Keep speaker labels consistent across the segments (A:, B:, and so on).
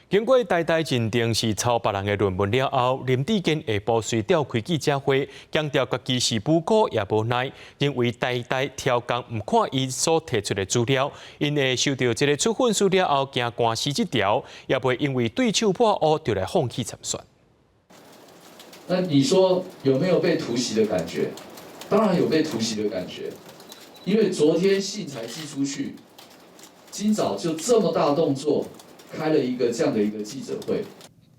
A: 經過台大認定是抄別人的論文了後，林智堅下晡隨調開記者會，強調家己是無辜也無奈，認為台大刁工毋看伊所提出的資料，𪜶會收著這个處分書了後，驚官司這條，也袂因為對手抹烏就來放棄參選。
B: 那你說有沒有被突襲的感覺？當然有被突襲的感覺，因為昨天信才寄出去，今早就這麼大動作，開了一個這樣的一個記者會。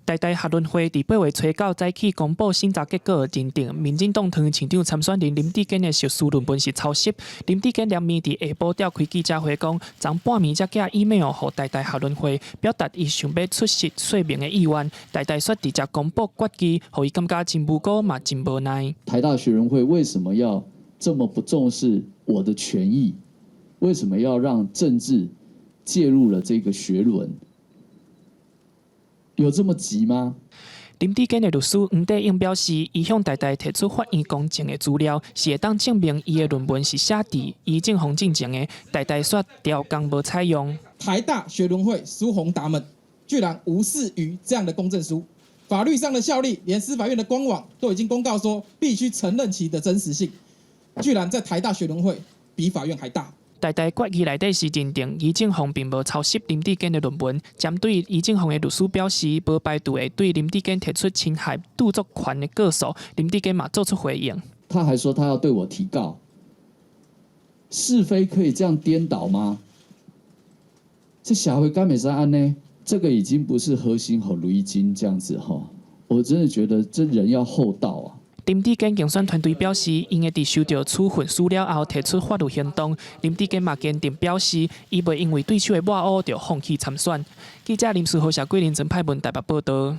C: 台大學倫會佇8月初9早起公布審查結果，認定民進黨桃園市長參選人林智堅的碩士論文是抄襲。林智堅連暝佇下晡召開記者會，講昨半暝才寄 email 予台大學倫會，表達伊想欲出席說明的意願。台大卻直接公布決議，予伊感覺真無辜嘛，真無奈。
B: 台大學倫會為什麼要這麼不重視我的權益？為什麼要讓政治介入了這個學倫？有這麼急嗎？
C: 林智堅的律師黃帝勇表示，伊向台大提出法院公證的資料，是會當證明伊的論文是寫佇余正峰進前的，台大卻刁工無採用。
D: 台大學倫會蘇宏達們居然無視於這樣的公證書，法律上的效力，連司法院的官網都已經公告說必須承認其的真實性，居然在台大學倫會比法院還大。
C: 台大決議內底是認定余正峰並無抄襲林智堅的論文，針對余正峰的律師表示，無排除會對林智堅提出侵害著作權的告訴，林智堅嘛做出回應。
B: 他還說他要對我提告，是非可以這樣顛倒嗎？這社會敢會使按呢？這個已經不是好心予雷金這樣子哈，我真的覺得這人要厚道啊。
C: 林智堅競選團隊表示，𪜶會佇收著處分書了後提出法律行動。林智堅嘛堅定表示，伊袂因為對手的抹烏就放棄參選。記者林書豪、謝桂林、陳派文台北報導。